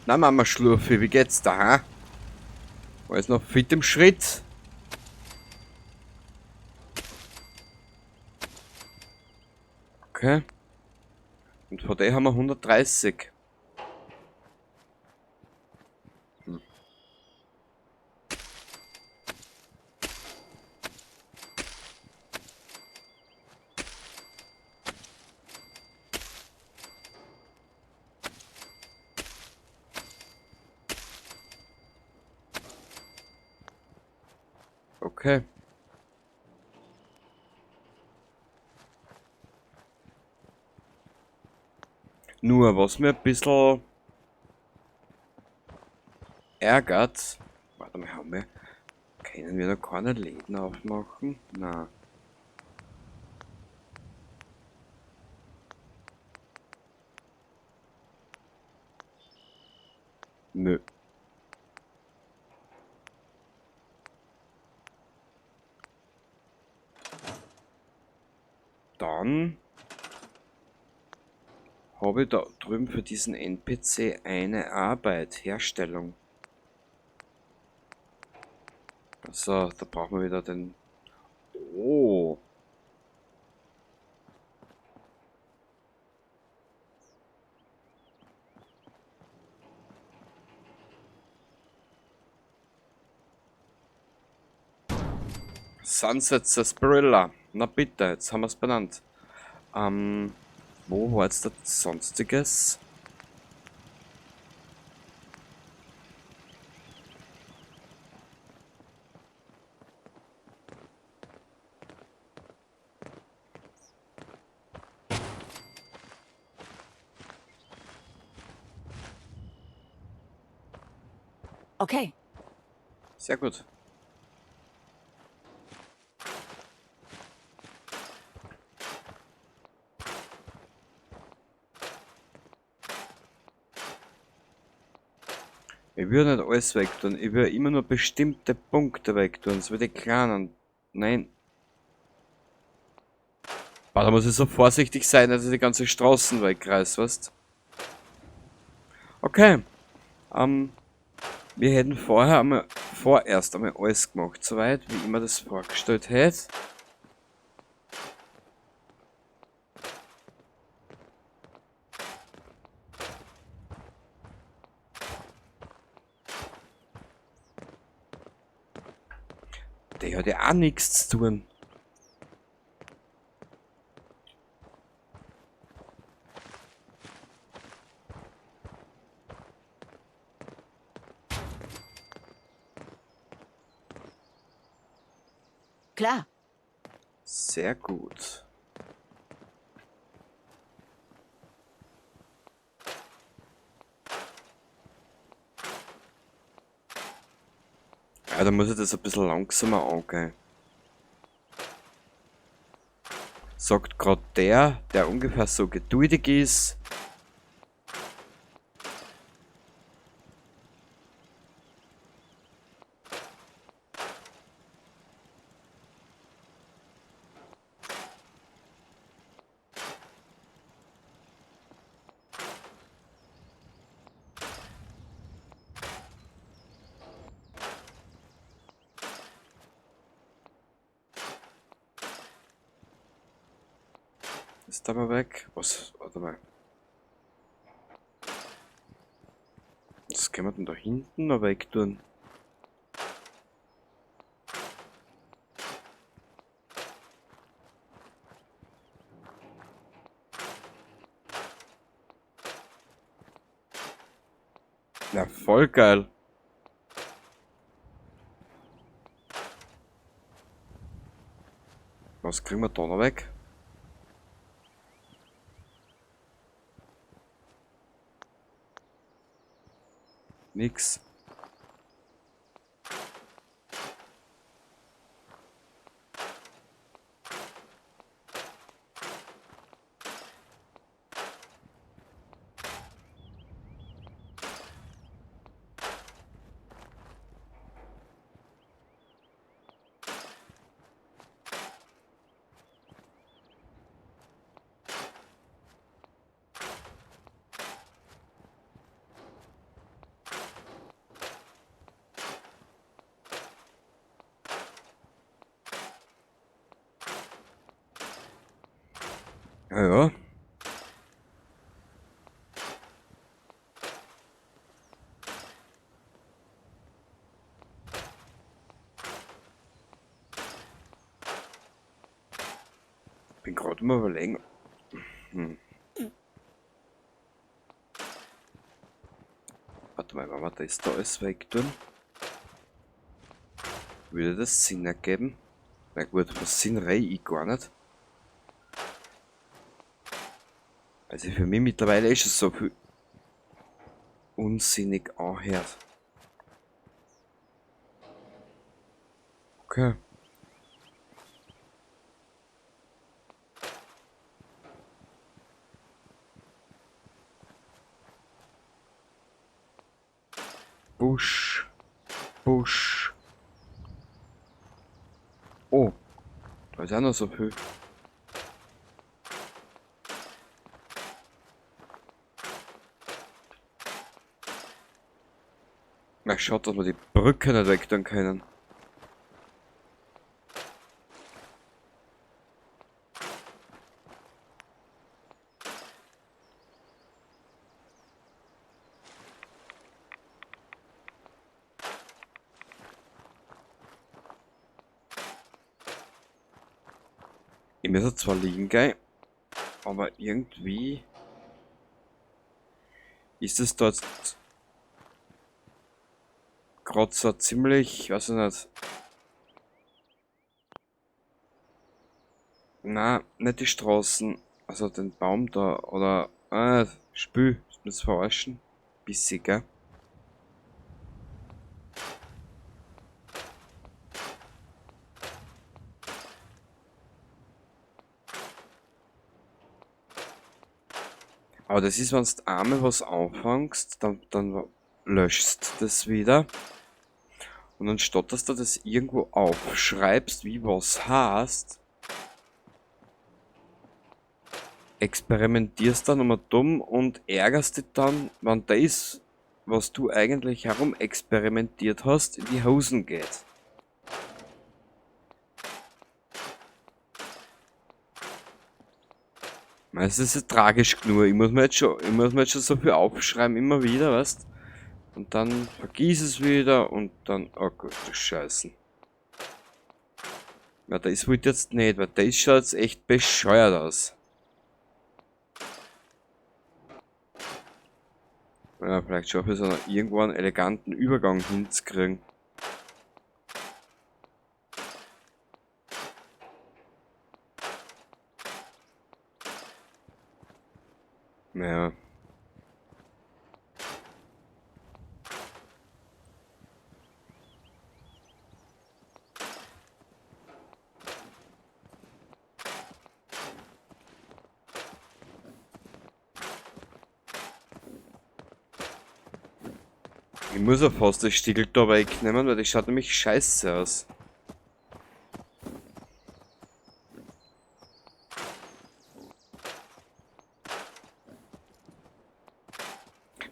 Na Mama Schlurfi, wie geht's da, ha? Alles noch fit im Schritt? Okay. Und von der haben wir 130. Hm. Okay. Nur, was mir ein bisschen ärgert... Warte mal, haben wir... Können wir noch keine Läden aufmachen? Na. Nö. Dann habe ich da drüben für diesen NPC eine Arbeit, Herstellung. So, da brauchen wir wieder den... Oh! Sunset Sarsaparilla. Na bitte, jetzt haben wir's benannt. Wo war jetzt das Sonstiges? Okay. Sehr gut. Ich würde nicht alles wegtun, ich würde immer nur bestimmte Punkte wegtun, so wie die kleinen. Nein. Boah, da muss ich so vorsichtig sein, dass ich die ganze Straßen wegreiß, weißt? Okay. Wir hätten vorher einmal, vorerst einmal alles gemacht, soweit, wie ich mir das vorgestellt hätte. Der hat ja auch nichts zu tun. Klar. Sehr gut. Ja, da muss ich das ein bisschen langsamer angehen. Sagt grad der, der ungefähr so geduldig ist. Ist da mal weg? Was? Warte mal. Was können wir denn da hinten noch weg tun? Ja, voll geil. Was kriegen wir da noch weg? Nix. Ja, ja. Bin gerade mal überlegen. Warte mal, wenn wir das da alles weg tun, würde das Sinn ergeben? Na gut, was Sinn rei ich gar nicht. Also für mich mittlerweile ist es so viel unsinnig anhört. Okay. Busch. Busch. Oh. Da ist auch noch so viel. Na, schaut, dass wir die Brücke nicht weg tun können. Ich muss zwar liegen, gell, aber irgendwie ist es dort grad so ziemlich, weiß ich nicht. Na, nicht die Straßen, also den Baum da, oder, Spül, das verarschen. Bisschen, gell? Aber das ist, wenn du einmal was anfängst, dann löschst das wieder. Und anstatt, dass du das irgendwo aufschreibst, wie was heißt, experimentierst dann immer dumm und ärgerst dich dann, wenn das, was du eigentlich herumexperimentiert hast, in die Hosen geht. Es ist ja tragisch genug. Ich muss mir jetzt schon, ich muss mir jetzt schon so viel aufschreiben, immer wieder, weißt? Und dann vergiss es wieder und dann, oh Gott, du Scheiße. Na, das wollte ich jetzt nicht, weil das schaut jetzt echt bescheuert aus. Ja, vielleicht schaffe ich es auch noch irgendwo einen eleganten Übergang hinzukriegen. Naja. Ich muss ja fast das Stiegel da wegnehmen, weil das schaut nämlich scheiße aus.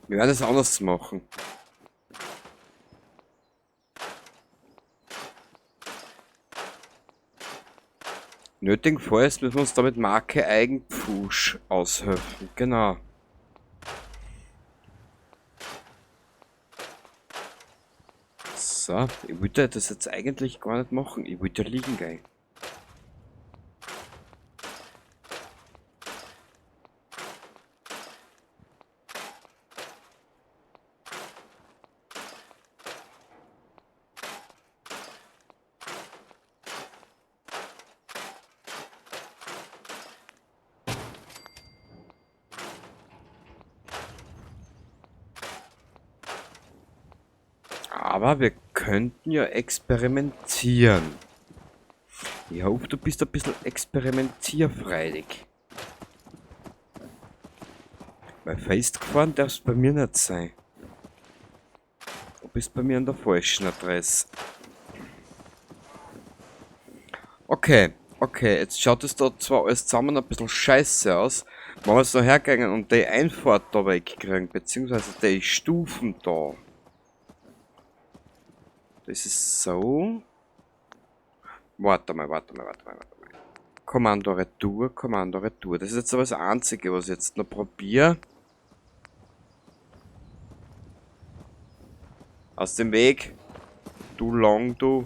Wir werden es anders machen. Nötigenfalls müssen wir uns damit Marke Eigenpfusch aushelfen. Genau. So, ich wollte das jetzt eigentlich gar nicht machen. Ich wollte liegen gehen. Aber wir könnten ja experimentieren. Ich hoffe, du bist ein bisschen experimentierfreudig. Weil festgefahren darfst du bei mir nicht sein. Du bist bei mir an der falschen Adresse. Okay, okay, jetzt schaut es da zwar alles zusammen ein bisschen scheiße aus. Wenn wir jetzt noch hergehen und die Einfahrt da wegkriegen, beziehungsweise die Stufen da. Das ist so. Warte mal, warte mal, warte mal, warte mal. Kommando Retour, Kommando Retour. Das ist jetzt aber das Einzige, was ich jetzt noch probiere. Aus dem Weg. Du Long, du.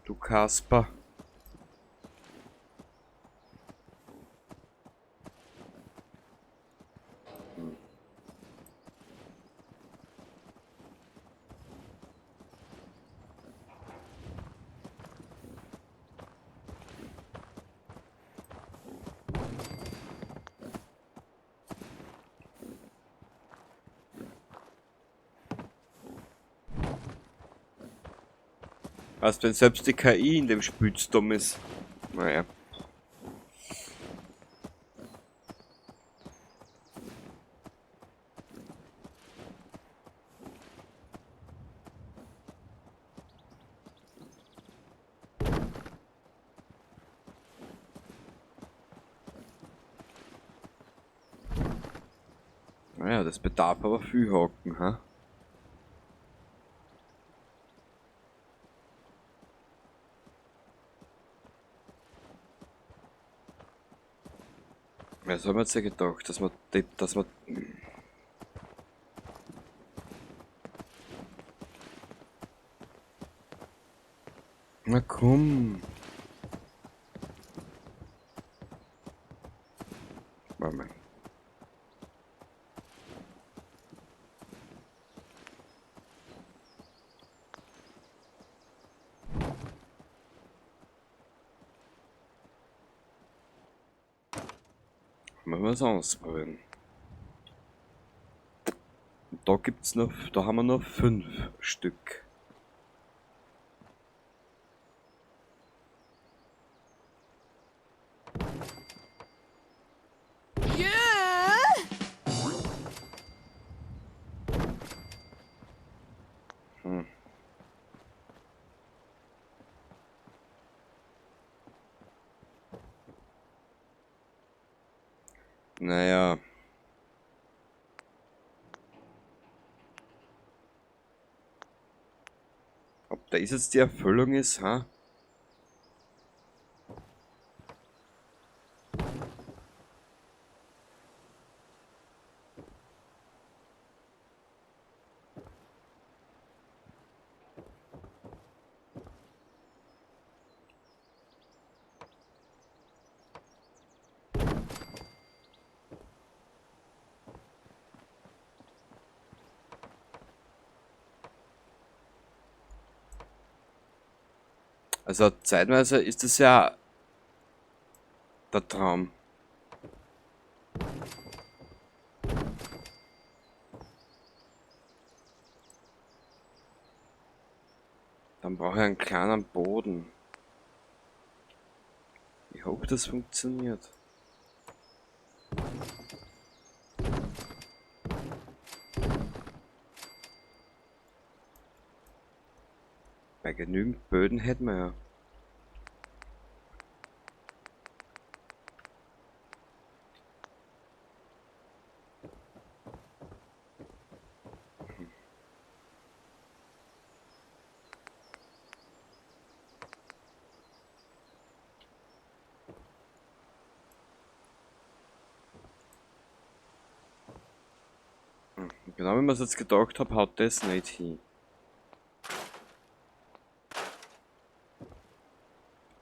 Du Kasper. Weißt, wenn selbst die KI in dem Spiel zu dumm ist. Naja. Naja, das bedarf aber viel Haken, ha? Ja, das haben wir jetzt ja gedacht, dass man. Na komm. Warte mal. Mal was ausprobieren. Und da gibt's noch, da haben wir noch 5 Stück. Naja. Ob da jetzt die Erfüllung ist, ha? Also zeitweise ist es ja der Traum. Dann brauche ich einen kleinen Boden. Ich hoffe, das funktioniert. Bei genügend Böden hätten wir ja. Genau wie man es jetzt gedacht hat, haut das nicht hin.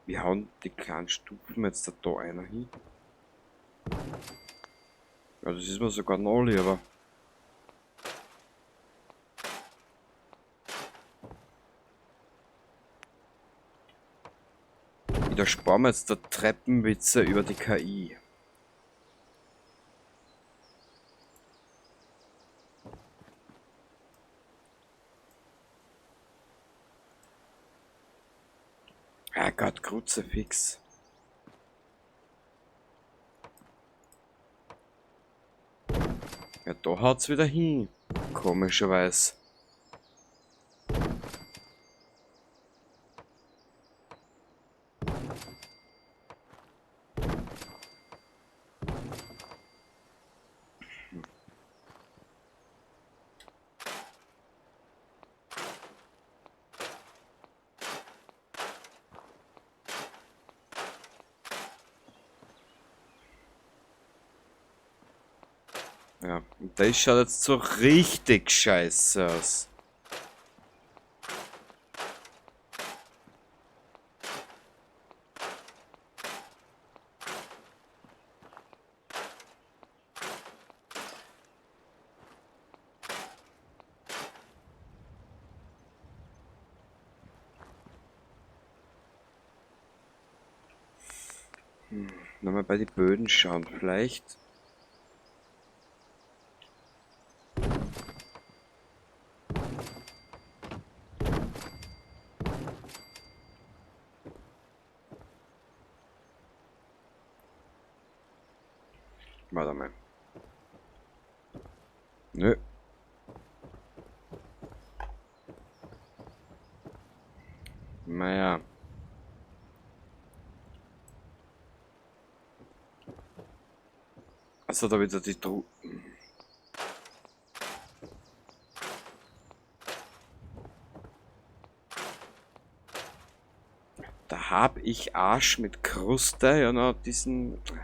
Wir hauen die kleinen Stufen jetzt da einer hin. Ja, das ist mir sogar noch lieber. Da sparen wir jetzt der Treppenwitze über die KI. Ah Gott, Kruzifix. Ja, da haut's wieder hin. Komischerweise. Ja, und das schaut jetzt so richtig scheiße aus. Nochmal bei den Böden schauen, vielleicht. Warte mal. Nö. Naja. Also da wieder die Truhe. Da hab ich Arsch mit Kruste, ja, na, diesen. Gott,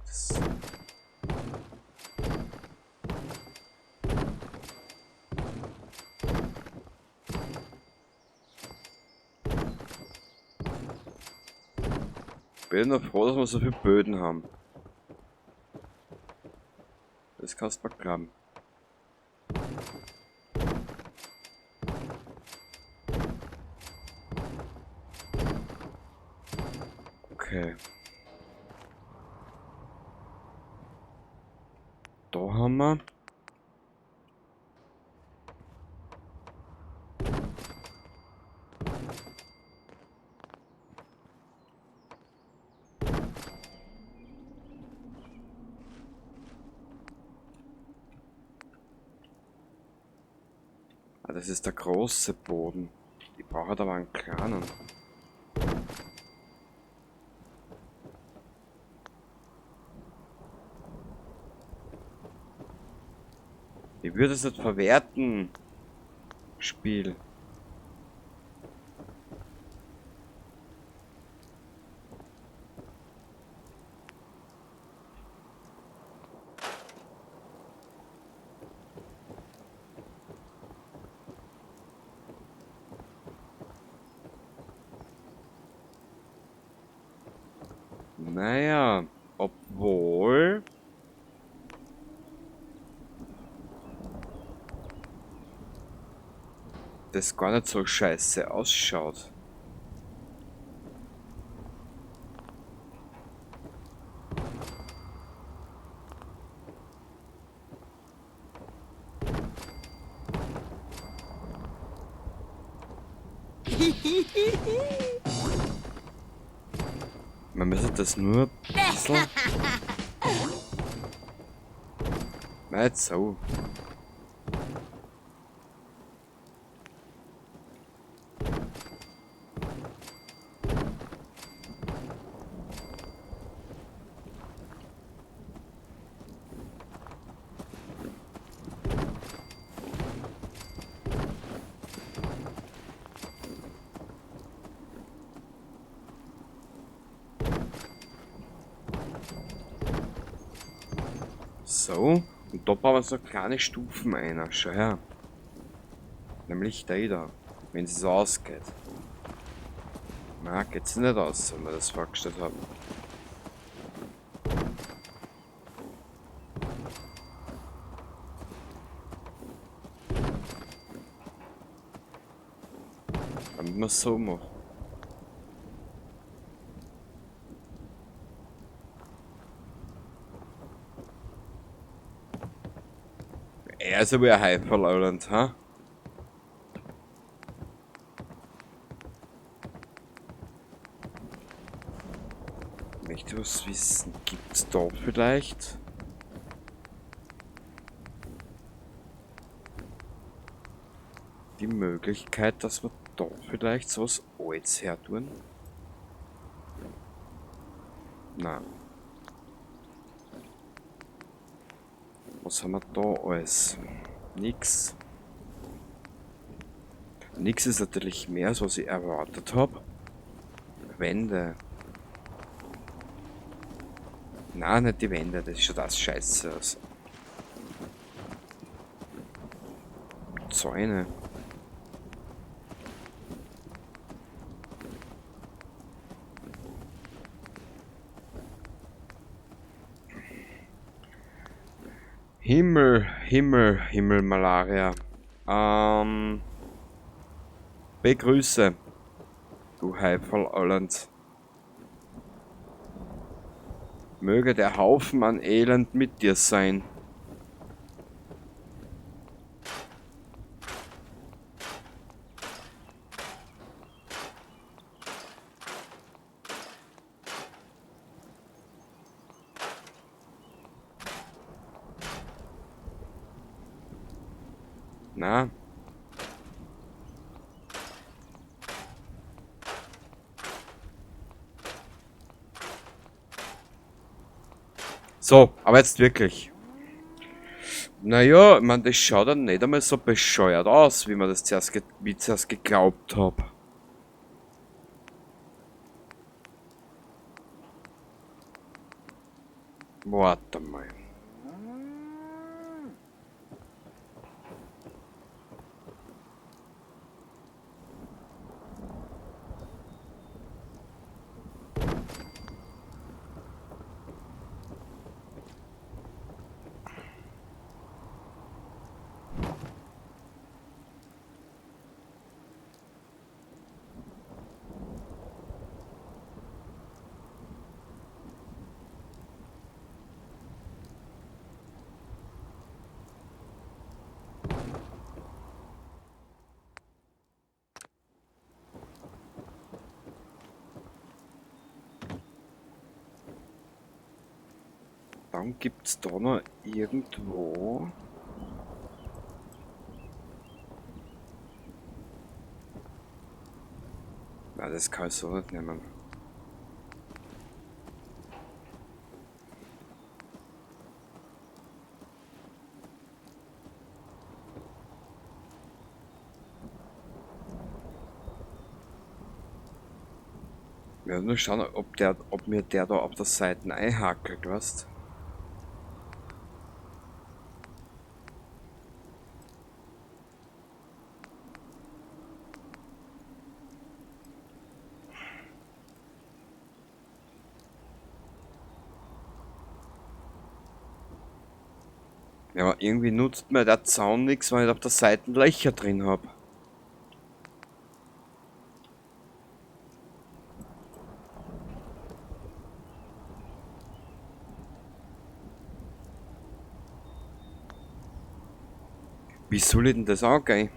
das. Bin noch froh, dass wir so viele Böden haben. Das kannst du mal glauben. Okay. Da haben wir. Ah, das ist der große Boden. Ich brauche da aber einen kleinen. Ich würde es nicht verwerten. Spiel. Naja, obwohl... das gar nicht so scheiße ausschaut. Man müsste das nur ein bisschen... Nicht so. So, und da bauen wir so kleine Stufen ein. Schau her. Nämlich der da, wenn es so ausgeht. Na, geht's nicht aus, wenn wir das vorgestellt haben. Damit wir es so machen. Er ist aber ein Hyperlowland, ha? Möchte was wissen? Gibt's da vielleicht? Die Möglichkeit, dass wir da vielleicht sowas Altes hertun? Nein. Was haben wir da alles? Nix. Nix ist natürlich mehr, als was ich erwartet hab. Wände. Nein, nicht die Wände, das ist schon das Scheiße aus. Zäune. Himmel, Himmel, Himmel, Malaria. Begrüße, du Heifel Elend. Möge der Haufen an Elend mit dir sein. Na? So, aber jetzt wirklich. Naja, ich mein, das schaut dann nicht einmal so bescheuert aus, wie man das zuerst wie ich zuerst geglaubt hab. Warte mal. Dann gibt's da noch irgendwo... Na, das kann ich so nicht nehmen. Wir werden nur schauen, ob mir der da auf der Seite einhackelt, weißt? Ja, aber irgendwie nutzt mir der Zaun nix, wenn ich auf der Seite Löcher drin hab. Wie soll ich denn das angehen?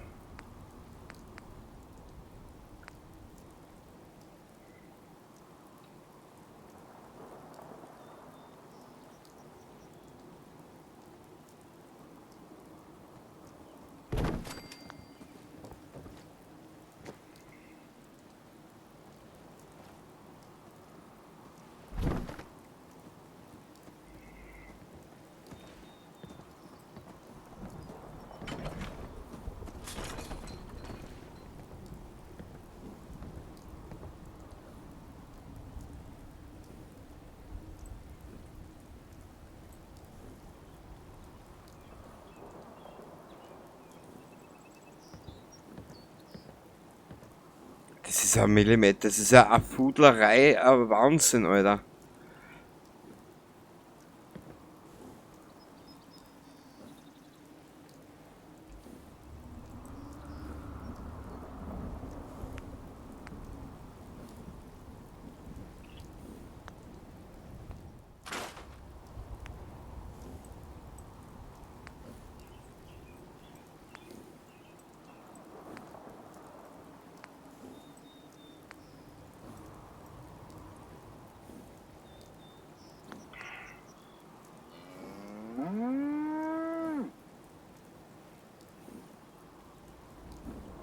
Das ist ein Millimeter, das ist ja eine Fudlerei, ein Wahnsinn, Alter.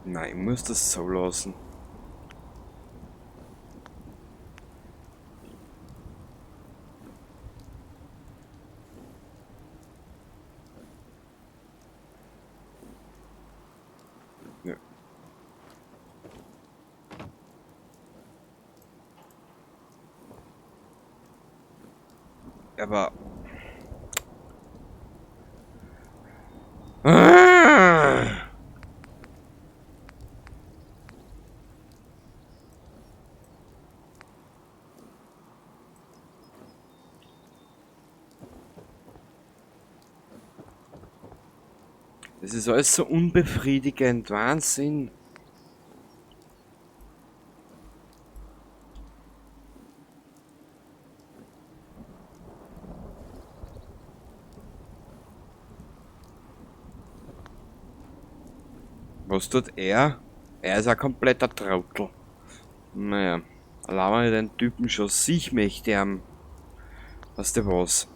Nein, ich muss das so lassen. Ja. Aber... Ah! Das ist alles so unbefriedigend. Wahnsinn. Was tut er? Er ist ein kompletter Trottel. Naja, allein wenn ich den Typen schon sich möchte, weißt du was?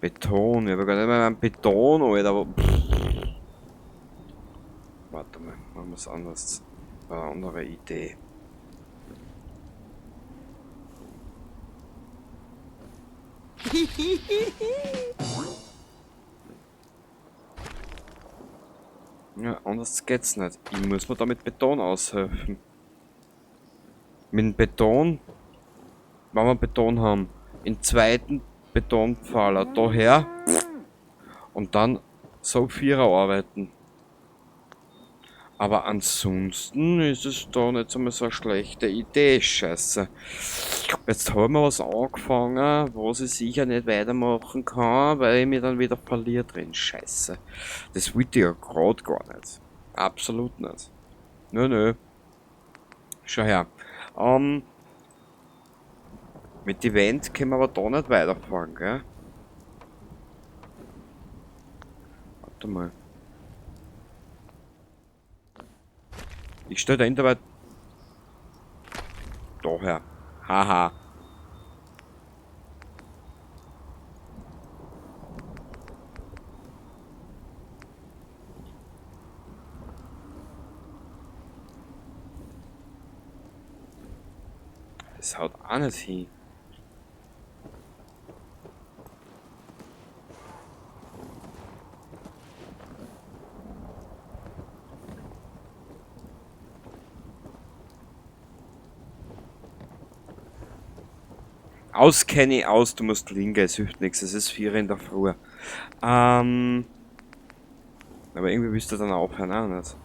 Beton, ich hab ja gar nicht mehr einen Beton, Alter, aber pff. Warte mal, machen wir's anders. Eine andere Idee. Ja, anders geht's nicht. Ich muss mir da mit Beton aushelfen. Mit dem Beton, wenn wir Beton haben, den zweiten Betonpfeiler daher und dann so Vierer arbeiten. Aber ansonsten ist es da nicht einmal so eine schlechte Idee, scheiße. Jetzt haben wir was angefangen, was ich sicher nicht weitermachen kann, weil ich mich dann wieder verliere drin. Scheiße. Das wollte ich ja grad gar nicht. Absolut nicht. Nö, nö. Schau her. Mit dem Event können wir aber da nicht weiterfahren, gell? Warte mal. Ich stell da hinter daher. Haha. Das haut auch nicht hin. Aus kenne ich aus, du musst liegen, es hilft nichts, es ist 4 in der Früh. Aber irgendwie willst du dann aufhören, auch nicht.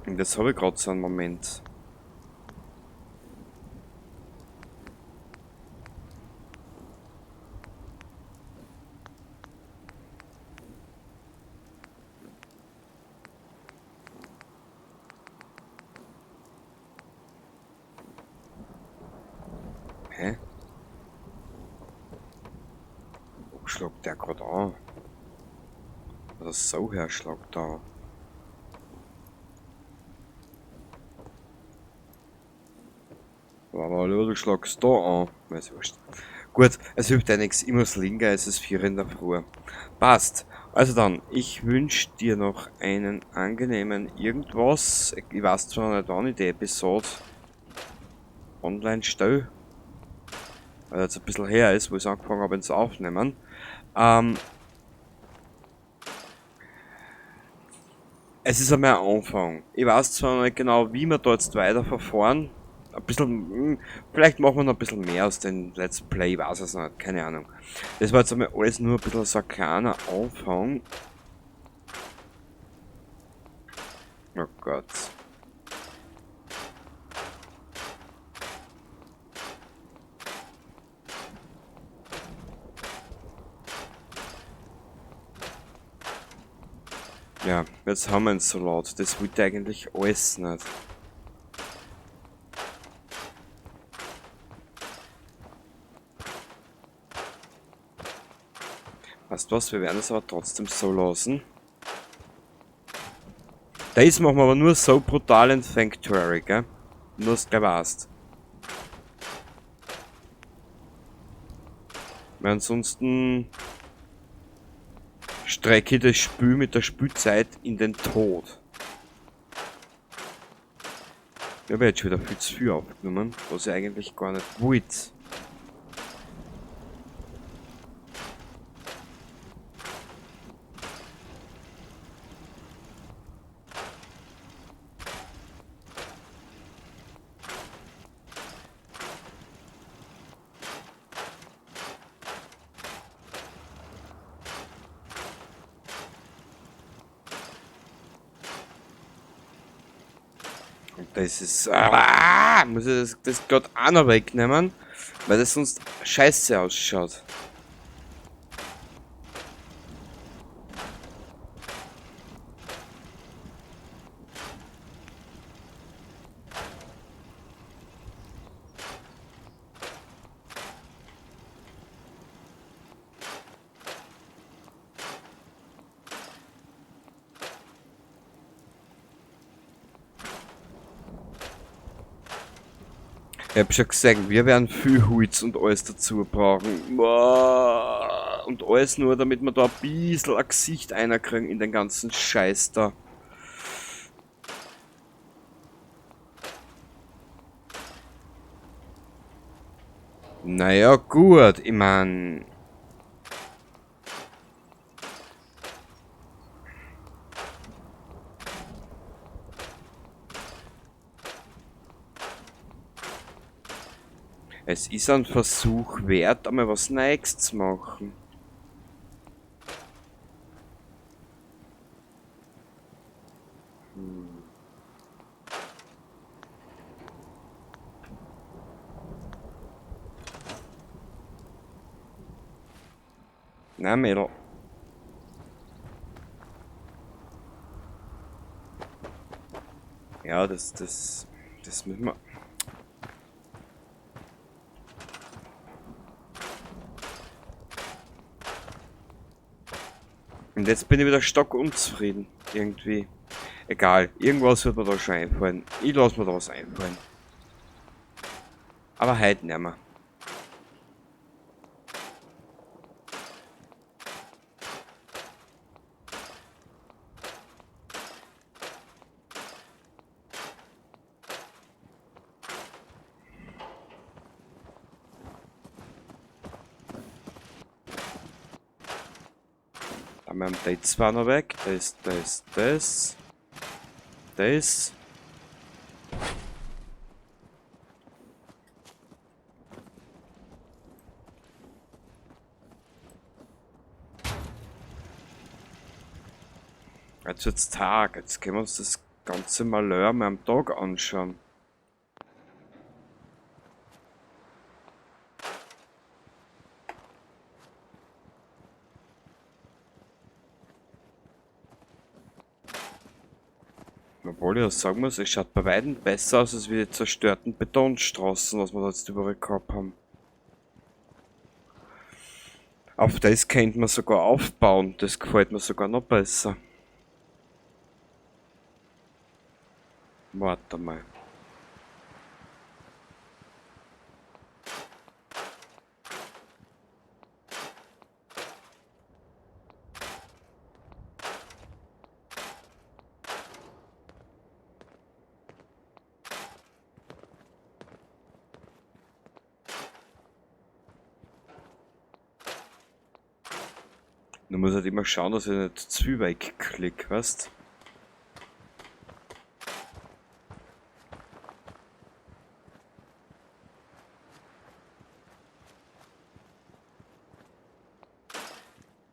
Und jetzt habe ich grad so einen Moment. Hä? Wo schlagt der grad an? Oder so her schlagt der an. Aber hallo, du schlagst da an. Weiß ich wurscht. Gut, es hilft ja nichts. Ich muss liegen, es ist 4 in der Früh. Passt. Also dann, ich wünsch dir noch einen angenehmen irgendwas. Ich weiß zwar noch nicht, wann ich die Episode online stelle. Weil jetzt ein bisschen her ist, wo ich angefangen habe, ins Aufnehmen. Es ist einmal ein Anfang. Ich weiß zwar noch nicht genau, wie wir da jetzt weiterverfahren. Ein bisschen, vielleicht machen wir noch ein bisschen mehr aus dem Let's Play, ich weiß es noch nicht, keine Ahnung. Das war jetzt einmal alles nur ein bisschen so ein kleiner Anfang. Oh Gott. Ja, jetzt haben wir ihn so laut. Das wollte eigentlich alles nicht. Weißt du was, wir werden es aber trotzdem so lassen. Das machen wir aber nur so brutal in Sanctuary, gell? Nur, dass du gleich weißt. Weil ansonsten strecke ich das Spiel mit der Spielzeit in den Tod. Ich habe jetzt schon wieder viel zu viel aufgenommen, was ich eigentlich gar nicht wollte. Das ist... Ah, muss ich das gerade auch noch wegnehmen, weil das sonst scheiße ausschaut. Ich hab schon gesagt, wir werden viel Holz und alles dazu brauchen. Boah. Und alles nur, damit wir da ein bisschen ein Gesicht einkriegen in den ganzen Scheiß da. Naja, gut, ich mein... Es ist ein Versuch wert, einmal was Neues zu machen. Na, Mädel. Ja, das müssen wir... Und jetzt bin ich wieder stockunzufrieden, irgendwie. Egal, irgendwas wird mir da schon einfallen. Ich lass mir da was einfallen. Aber heute nicht mehr. Wir haben die zwei noch weg. Das, das, das. Das. Jetzt wird's Tag. Jetzt können wir uns das ganze Malheur mal am Tag anschauen. Obwohl ich das sagen muss, es schaut bei weitem besser aus als wie die zerstörten Betonstraßen, was wir da jetzt überall gehabt haben. Auf das könnte man sogar aufbauen, das gefällt mir sogar noch besser. Warte mal. Du musst halt immer schauen, dass ich nicht zu weit klicke, weißt?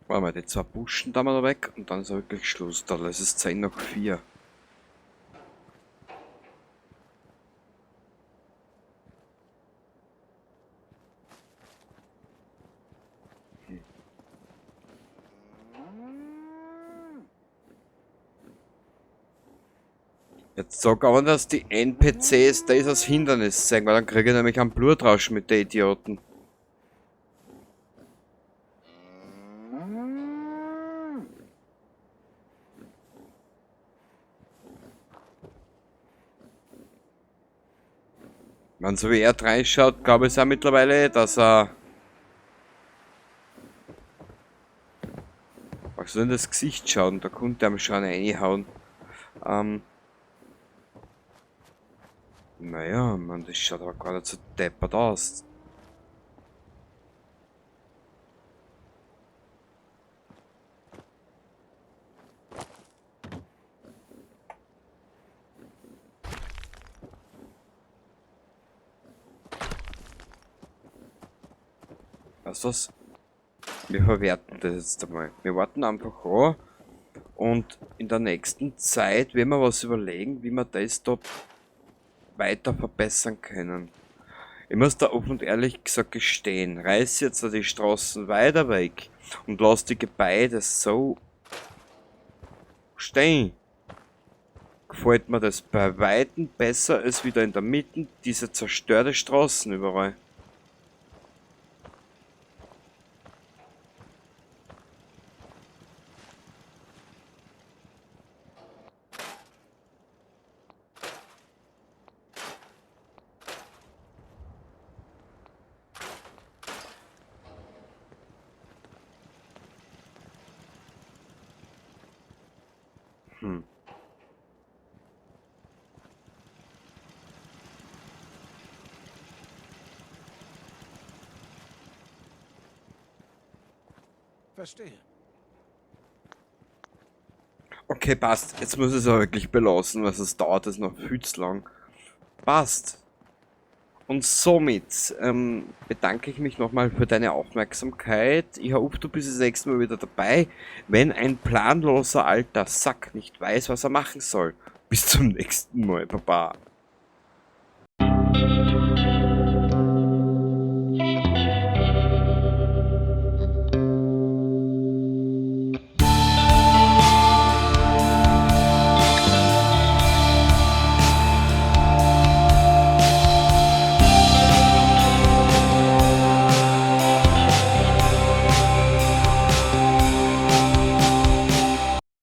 Warte mal, die zwei Buschen da mal weg und dann ist wirklich Schluss. Da ist es 4:10. Jetzt sag aber, dass die NPCs da ist als Hindernis zeigen, weil dann kriege ich nämlich einen Blutrausch mit den Idioten. Wenn so wie er reinschaut, glaube ich es auch mittlerweile, dass er... Was soll denn das Gesicht schauen? Da konnte er mir schon reinhauen. Naja, man, das schaut aber gar nicht so deppert aus. Weißt du was? Wir verwerten das jetzt einmal. Wir warten einfach an und in der nächsten Zeit werden wir was überlegen, wie wir das da weiter verbessern können. Ich muss da offen und ehrlich gesagt gestehen, reiß jetzt da die Straßen weiter weg und lass die Gebäude so stehen. Gefällt mir das bei Weitem besser als wieder in der Mitte diese zerstörte Straßen überall. Verstehe. Okay, passt. Jetzt muss ich es aber wirklich belassen, was es dauert, ist noch viel zu lang. Passt. Und somit bedanke ich mich nochmal für deine Aufmerksamkeit. Ich hoffe, du bist das nächste Mal wieder dabei, wenn ein planloser alter Sack nicht weiß, was er machen soll. Bis zum nächsten Mal. Baba.